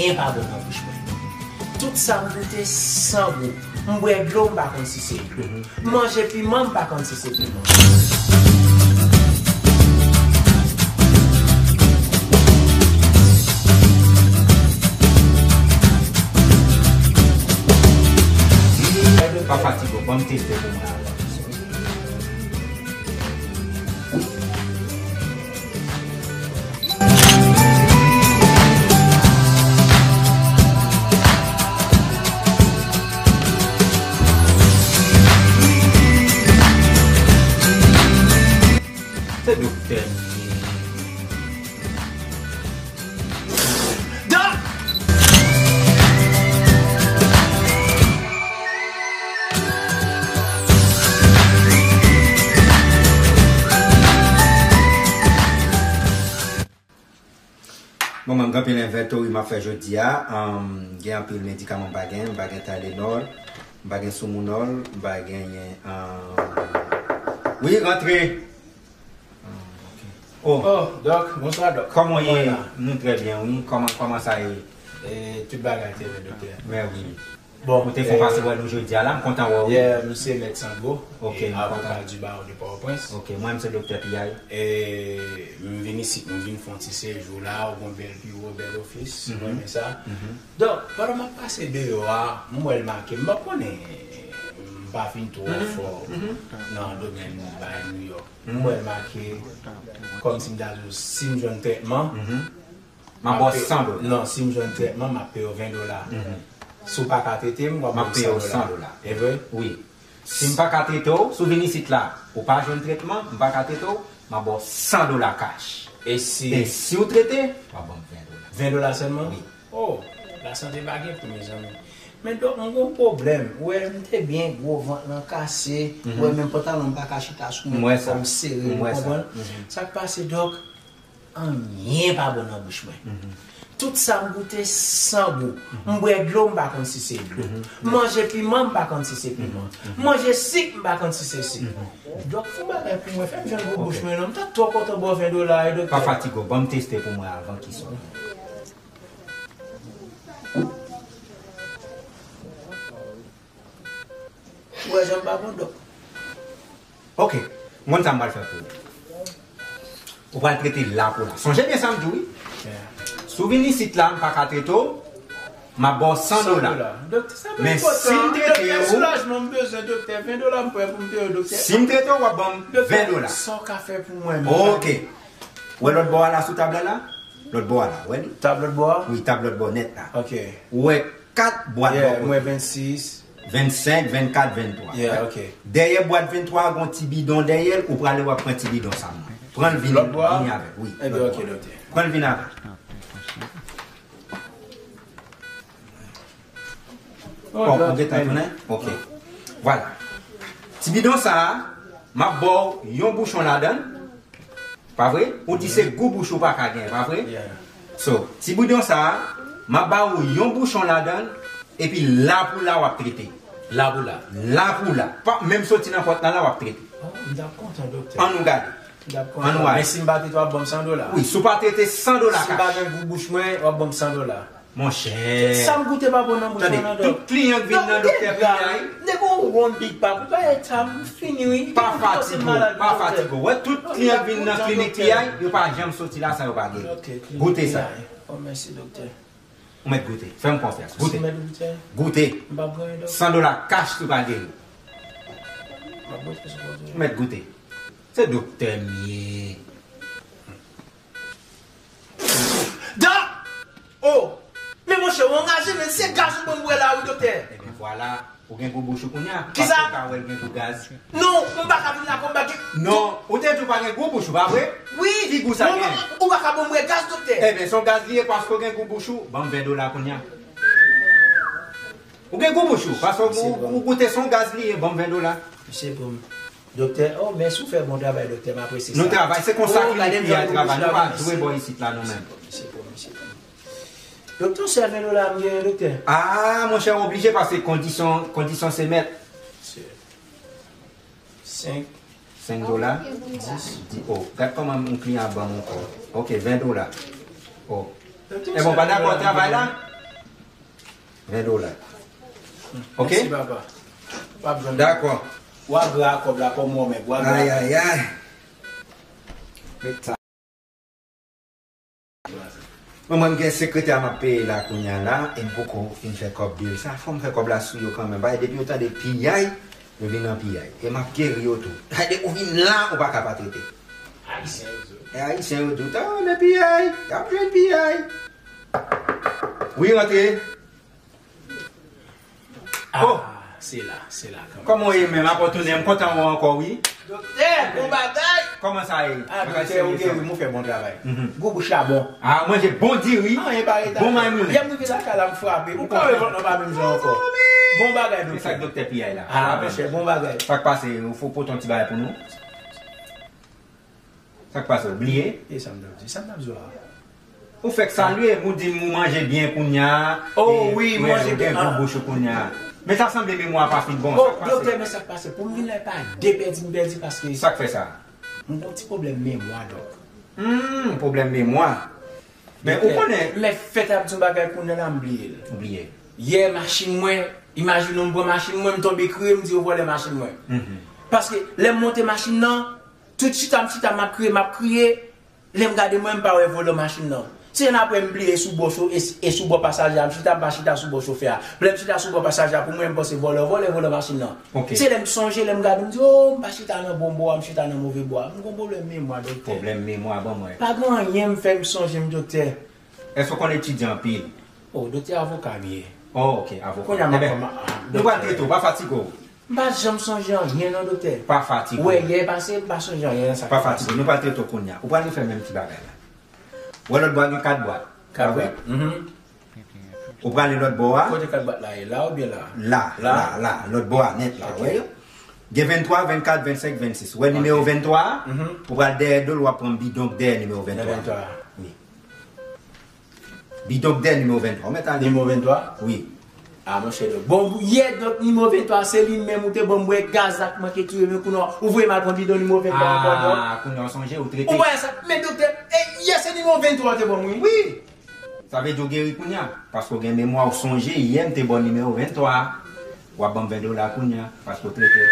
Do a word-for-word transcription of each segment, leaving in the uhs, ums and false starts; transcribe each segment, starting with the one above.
Anyen pa bon nan bouch mwen. Tout sa m goute san gou. M bwè dlo, m pa konn si se dlo. M manje piman, m pa konn si se piman. Pa fatige w, ban m teste pou mwen avan. Se doktè m ye. Dòk! Bon, mwen, m gen anpil envèntori m ap fè jodi a. Ahn, gen anpil medikaman m pa gen. M pa gen Tylenol, m pa gen Soumounol, m pa genyen, ahn, wi, rantre. Oh, Dòk, bonswa, Dòk. Kòman w ye? Nou trè byen, wi. Kòman, kòman sa ye? E, tout bagay trè byen, doktè. Mèsi. Bon, ou te fè yon pase wè nou jodi a la, m kontan wè w. Yeah, m se Mèt Sango, avoka du barreau de Port-au-Prince. Ok, mwen, m se Doktè Piyay. E, m vin isit, m vin fè yon ti sejou la, ou gon bèl biwo, bèl ofis, mwen renmen sa. Donk, pandan m ap pase deyò a, m wè l make, m pa konnen, m pa fin twò fò nan domèn bay New York. M wè l make, kòmsi m ta di w, si m jwenn trètman, m ap ba w san dola. Non, si m jwenn trètman, m ap peye w ven dola. Si w pa ka trete m, w ap ba m san dola. E vre? Wi. Si m pa ka trete w, si w vin isit la, ou pa jwenn trètman, m pa ka trete w, m ap ba w san dola kach. E si... E si w trete, w ap ban m ven dola. Ven dola sèlman? Wi. Oh, lasante pa gen pri, mezanmi. Men dòk, m gon pwoblèm. Ou wè, m te byen gwo, vant lan kase. Ou wè, menm pantalon m pa ka chita sou mwen, kò m sere, ou konprann? Sa k pase, dòk? Anyen pa bon nan bouch mwen. Tout sa m goute san gou. M bwè dlo, m pa konn si se dlo. M manje piman, m pa konn si se piman. M manje sik, m pa konn si se sik. Dòk, fè yon bagay pou mwen, fè m jwenn gwo bouch mwen non. M ta twò kontan ba w ven dola, wi, doktè. Pa fatige w, ban m teste pou mwen avan ki sòt. Ou wè jan m pa bon, dòk. Ok, m konn sa m pral fè pou ou. Ou pral trete la pou la. Sonje byen sa m di w, wi. Si w vin isit la, m pa ka trete w, m ap ba w san dola. Men si m trete w, soulajman m bezwen, doktè. Ven dola m prè pou m peye w, doktè. Si m trete w, w ap ban m ven dola. Sa w ka fè pou mwen menm? Ok. Ou wè lòt bò a la sou tab la la? Lòt bò a la, ou wè li? Tab lòt bò a? Wi, tab lòt bò nèt la. Ok. Ou wè kat bwat bò kote. Mwen vennsis. Vennsenk, vennkat, venntwa. Yeah, ok. Dèyè bwat venntwa a, gon ti bidon dèyè l, ou prale w ap pran ti bidon sa mwen. Pran l vini avè l, wi. Ebyen, ok, doktè. Pran l vin avè l. Oh, ou gentan tounen? Ok. Vwala. Ti bidon sa a, m ap ba w yon bouchon ladan l. Pa vre? Ou di se gou bouch ou pa ka gen, pa vre? So, ti bidon sa a, m ap ba ou yon bouchon ladan l, epi la pou la w ap trete. La pou la. La pou la. Pa menm soti nan pòt la, la w ap trete. Oh, m t ap kontan, doktè. Ann nou gade. M t ap kontan. Ann nou ale. Men si m pa trete, w ap ban m san dola. Wi, si w pa trete, san dola kach. Si m pa gen gou bouch mwen, w ap ban m san dola. Monchè. Sa m goute pa bon nan bouch mwen non, dòk. Tout kliyan k vin nan doktè Piyay. Nèg ou wonn big bag, ou pa et sa, m fini wi. Pa fatige w, pa fatige w. Wè, tout kliyan k vin nan klinik Piyay, yo pa janm soti la san yo pa geri. Goute sa. Oh, mèsi, doktè. Ou mèt goute. Fè m konfyans. Goute. Goute. San dola kach si w pa geri. Ou mèt goute. Se doktè m ye. Dòk! Oh! Men monchè, ou anraje, men se gaz ou ban m bwè la wi, doktè. Ebyen vwala, ou gen gou bouch ou kounye a. Kisa? Paske ou ka wè l gen gou gaz. Non, m pa ka vin la kòm bagay. Non, ou te di ou pa gen gou bouch ou, pa vre? Wi. Ki gou sa gen? Ou pa ka ban m bwè gaz, doktè. Ebyen, se yon gaz li ye, paske ou gen gou bouch ou, ban m ven dola kounye a. Ou gen gou bouch ou, paske ou, ou goute se yon gaz li ye, ban m ven dola. Mesye, pou m. Doktè, oh, mèsi, ou fè bon travay, doktè, m apresye sa. Nou travay, se konsa klinik Piyay travay, nou pa jwe bò isit la nou menm. Mesye, pou m, mesye, pou m. Doktè, se ven dola m genyen, doktè. Ah, monchè, ou oblije paske kondisyon, kondisyon se mèt. Senk. Senk dola? Dis. Di, oh, gad kòman yon kliyan ap ban m ankò. Ok, ven dola. Oh. Ebyen, ou pa dakò travay la? Ven dola. Ok? Mèsi, papa. W ap jwenn. Dakò. W a gra a kòb la, kòm ou menm, w a gra. Ay, ay, ay. Met sa. Mwen, mwen, m gen sekretè a m ap peye la kounye a la, e m poko fin fè kòb bil sa. Fò m fè kòb la sou yo kanmenm. Bay, depi yo tande piyay, yo vin nan piyay. E m ap geri yo tou. Bay, depi ou vin la, ou pa ka pa trete. Ayisyen yo di w. E Ayisyen yo di w, ta nan piyay, y ap jwenn piyay. Wi, rantre. Ah, se la, se la kanmenm. Kòman w ye menm? Apa w tounen, m kontan wè w ankò, wi. Doktè, bon bagay! Kòman sa ye? Ah, doktè, ou geri, ou fè bon travay. Mhm. Gwo bouch la bon. Ah, manje bon diri. Ah, e pa reta. Bon may moulen. Yè m rive lakay la, m frape. Ou ka wè vant nan pa menm jan ankò. Bon bagay, doktè. E sa k doktè piyay la? Ah, monchè, bon bagay. Sa k pase? Ou fò pote yon ti bagay pou nou? Sa k pase, ou bliye? E sa m t ap di, sa m t ap di w la. Ou fèk salye m, ou di m ou manje byen kounye a. Oh, wi, manje byen, ou gen gwo bouch ou kounye a. Men sa sanble memwa a pa fin bon. Oh, sa k pase? Doktè, men sa k pase? Pou m vin la, e pa de pèdi m pèdi paske. Sa k fè sa? M gon ti pwoblèm memwa, dòk. Hmm, pwoblèm memwa. Men ou konnen. Men fèt ap di yon bagay kounye a la, m bliye l. Ou bliye. Yè, machin mwen, imajine w, m pran machin mwen, m tonbe kriye, m di yo vòlè machin mwen. Mhm. Paske lè m monte machin nan, tout chita m chita, m ap kriye, m ap kriye. Lè m gade mwen, m pa wè volan machin nan. Se jan apre m bliye sou bò cho-, e, e sou bò pasaje a, m chita, m pa chita sou bò chofè a. Lè m chita sou bò pasaje a, pou mwen, m panse vòlè, vòlè, volan machin nan. Ok. Se lè m sonje, lè m gade, m di, oh, m pa chita nan bon bò a, m chita nan move bò a. M gon pwoblèm memwa, doktè. Pwoblèm memwa, ban mwen. Pa gen anyen m fè m sonje m, doktè. Èske w konn etidye anpil? Oh, doktè, avoka m ye. Oh, ok, avoka. Kounye a m ap kòman, ah, doktè. Nou pral trete w, pa fatige w. M pa janm sonje anyen non, doktè. Pa fatige w. Ou wè, yè pase, m pa sonje anyen nan sa k pase. Pa fatige w, nou pral trete w kounye a. Ou pral refè menm ti bagay la. Ou wè lòt bò a gen kat bwat. Kat bwat. Mhm. Ou prale lòt bò a. Kote kat bwat la ye? La oubyen la? La, la, la, lòt bò a nèt la, ou wè yo? Gen venntwa, vennkat, vennsenk, vennsis. Ou wè nimewo venntwa a? Mhm. Ou pral dèyè do l, w ap pran bidon k dèyè nimewo venntwa a. Wi. Bidon k dèyè nimewo venntwa. Ou mèt ale. Nimewo venntwa? Wi. Ah, monchè, dòk. Bon, yè, dòk, nimewo venntwa, se li menm ou te ban m bwè gaz la k manke touye m, kounye a, ou voye m al pran bidon nimewo venntwa ankò, dòk. Ah, kounye a w sonje, ou trete. Ou wè sa, men doktè, e, yè se nimewo venntwa ou te ban m, wi. Wi. Sa vle di w geri kounye a, paske w gen memwa, w sonje, yè m te ba w nimewo venntwa a. W ap ban m ven dola kounye a, paske w trete.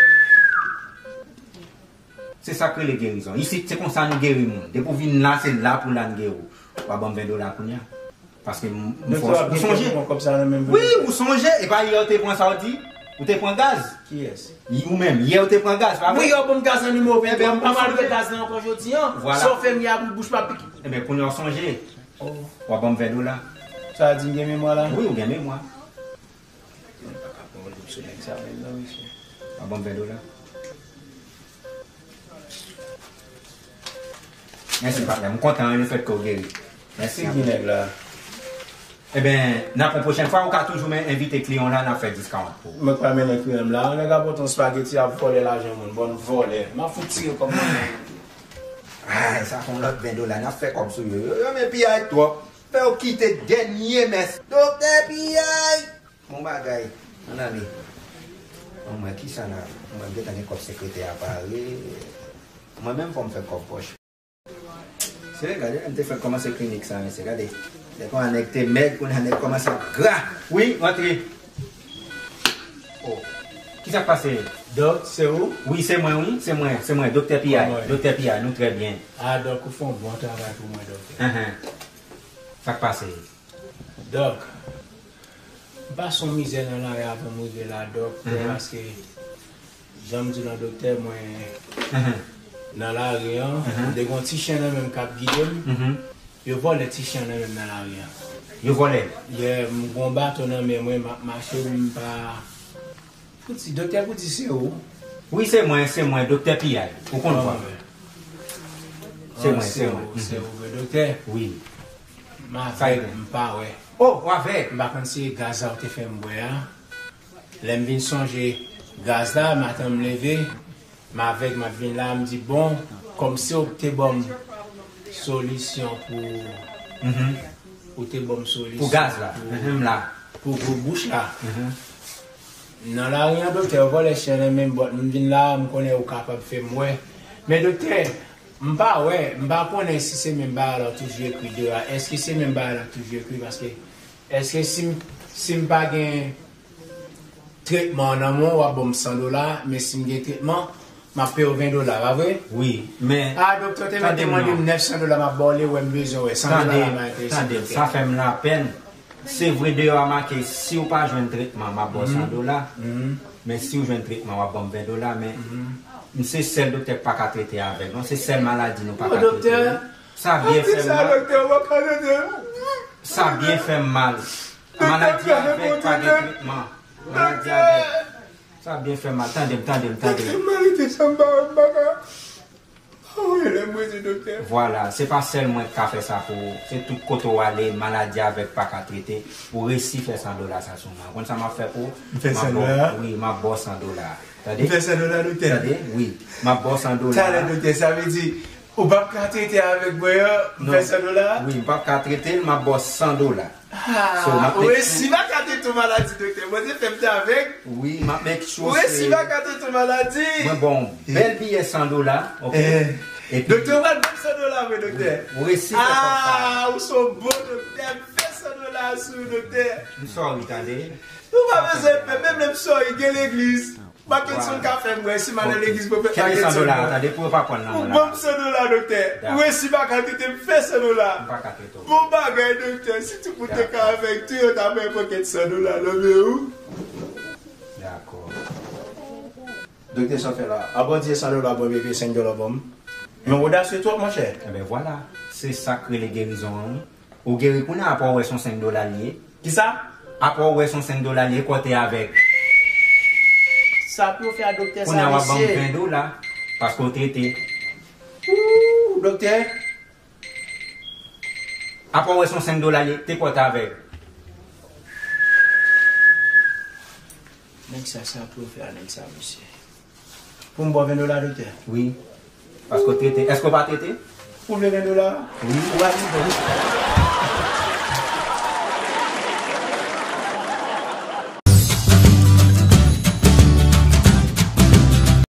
Se sa k rele gerizon. Isit, se konsa nou geri moun. Depi w vin la, se la pou la n geri w. W a ban m ven dola kounye a. Paske m, m fòs, ou sonje. Wi, ou sonje. E pa yè ou te pran sa w di? Ou te pran gaz? Kiyès? Ou menm. Yè ou te pran gaz, pa vre? Wi, yè w ban m gaz nan nimewo venntwa. Ebyen, m pa pral wè gaz la ankò jodi a. Vwala. Sa w fè m ye a bouch pa pike. Ebyen, kounye a w sonje. Oh. W a ban m ven dola. Sa di m gen memwa la? Wi, ou gen memwa. Mwen pa ka pran yon lip sou nèg sa menm non, mesye. A bon, ven dola. Mèsi, patnè. M kontan, wi, lefètke w geri. Mèsi. Ki nèg la? Ebyen, n ap yon pwochèn fwa, ou ka toujou men envite kliyan w la, n ap fè discount pou ou. Mwen pa mennen kliyan m la. Yon nèg ap pote yon spageti, ap vòlè lajan moun. Bon, vòlè. M ap fout tire kòb mwen. Ay, sa fè yon lòt ven dola. N ap fè kòb sou yo. Yo, yo, men piyay twòp. Fè yo kite dènye mès. Doktè piyay! Bon bagay. Ann ale. Bon, mwen, kisa n a, mwen gentan gen kòb sekretè a pare. Mwen menm, fò m fè kòb pòch. Se, gade, m te fèk kòmanse klinik sa, mesye, gade. Depi yon nèg te mèg, kounye a nèg kòmanse ap gra. Wi, rantre. Oh. Kisa k pase? Dòk, se ou? Wi, se mwen, wi. Se mwen, se mwen, Doktè Piyay. Kòman w ye? Doktè Piyay, nou trè byen. Ah, dòk, ou fè yon bon travay pou mwen, doktè. Enhen. Sa k pase? Dòk, m pase yon mizè nan lari a avan m rive la, dòk, paske, jan m di w lan, doktè, mwen, nan lari an, m te gen yon ti chen nan men m k ap gide m. Yo vòlè ti chen nan men m nan lari an. Yo vòlè? Yè, m gen yon baton nan men mwen, m ap mache, m pa Pou di, doktè, pou di se ou? Wi, se mwen, se mwen, Doktè Piyay. Ou konn vwa m. Se mwen, se mwen. Se ou vre, doktè? Wi. M avèg, m pa wè. Oh, ou avèg? M pa konn si e gaz la ou te fè m bwè a. Lè m vin sonje gaz la, maten m leve, m avèg, m ap vin la, m di, bon, kòm se ou ki te ban m solisyon pou, ou te ban m solisyon pou gaz la, pou, m la, pou gwo bouch la. Nan lari an, doktè, yo vòlè chen nan men m, but m vin la, m konnen ou kapab fè m wè. Men doktè, m pa wè, m pa konnen si se menm bagay la w toujou ekri deyò a. Èske se menm bagay la w toujou ekri? Paske, èske si m, Si m pa gen tretman nan men w, w ap ban m san dola, men si m gen tretman, m ap peye w ven dola, pa vre? Wi, men... A, doktè te mèt te mande m nèf san dola, m ap ba w li, w wè m bezwen wè san dola la, m a enterese, doktè. Tande m, sa fè m lapèn. Se vre, deyò a make, si w pa jwenn tretman, m ap ba w san dola. Men si w jwenn tretman, w ap ban m ven dola, men m se sèl doktè k pa ka trete avèk, non, se sèl maladi nou pa ka trete, non. Sa byen fè m mal. Sa byen fè m mal. Maladi avèk pa gen tretman. Maladi avèk. Sa byen fè m mal. Tande m, tande m, tande m. Doktè, m pa ka. Anyen lè m rete, doktè. Vwala, se pa sèl mwen k ka fè sa pou ou. Se tout kote w ale, maladi avèk pa ka trete. Ou resi fè san dola sa sou mwen. Ou konn sa m ap fè pou ou? M fè san dola? Wi, m ap ba w san dola. Tande? M fè san dola, doktè? Tande? Wi, m ap ba w san dola. Talè, doktè, sa vle di, ou p ap ka trete avèk mwen an, m fè san dola? Wi, m p ap ka trete l, m ap ba w san dola. Ah, ou resi pa ka trete yon maladi, doktè. Bondye fè m te avèg. Wi, m ap make sure. Ou resi pa ka trete yon maladi. Mwen ba w yon bèl biyè san dola, oke? Epi doktè, ou pral ban m san dola vre, doktè? Ou resi fè kòb sa. Ah, ou se yon bon doktè. M fè san dola sou ou, doktè. M sorry, tande. Ou pa bezwen pè, menm lè m sorry, gen legliz. Makenson ka fè m wè si m al nan legliz pwofèt Makenson. Kenbe san dola, tande, pou yo pa pran nan men w la. Ou ban m san dola, doktè. Ou resi pa ka trete m, fè san dola. M pa ka trete w. Bon bagay, doktè. Si tout moun te ka avèg tou, yo ta bay pòkèt san dola nan men ou. Dakò. Doktè, sa w fè la? A, Bondye, san dola ban m epi senk dola ban m. Men w odasye twòp, monchè. Enben, vwala. Se sa k rele gerizon an, wi. Ou geri kounye a, apre w wè se yon senk dola l ye. Kisa? Apre w wè se yon senk dola l ye, kò te avèg. Sa pou yo fè a, doktè, sa, mesye? Kounye a w ap ban m ven dola, paske w trete. Ooh, doktè. Apre w wè se yon senk dola l ye, te kò te avèg. Nèg sa, sa pou yo fè a nèg sa, mesye? Pou m ba w ven dola, doktè? Wi. Paske w trete. Èske w pa trete? Ou vle ven dola? Wi. Ou pa vin ven?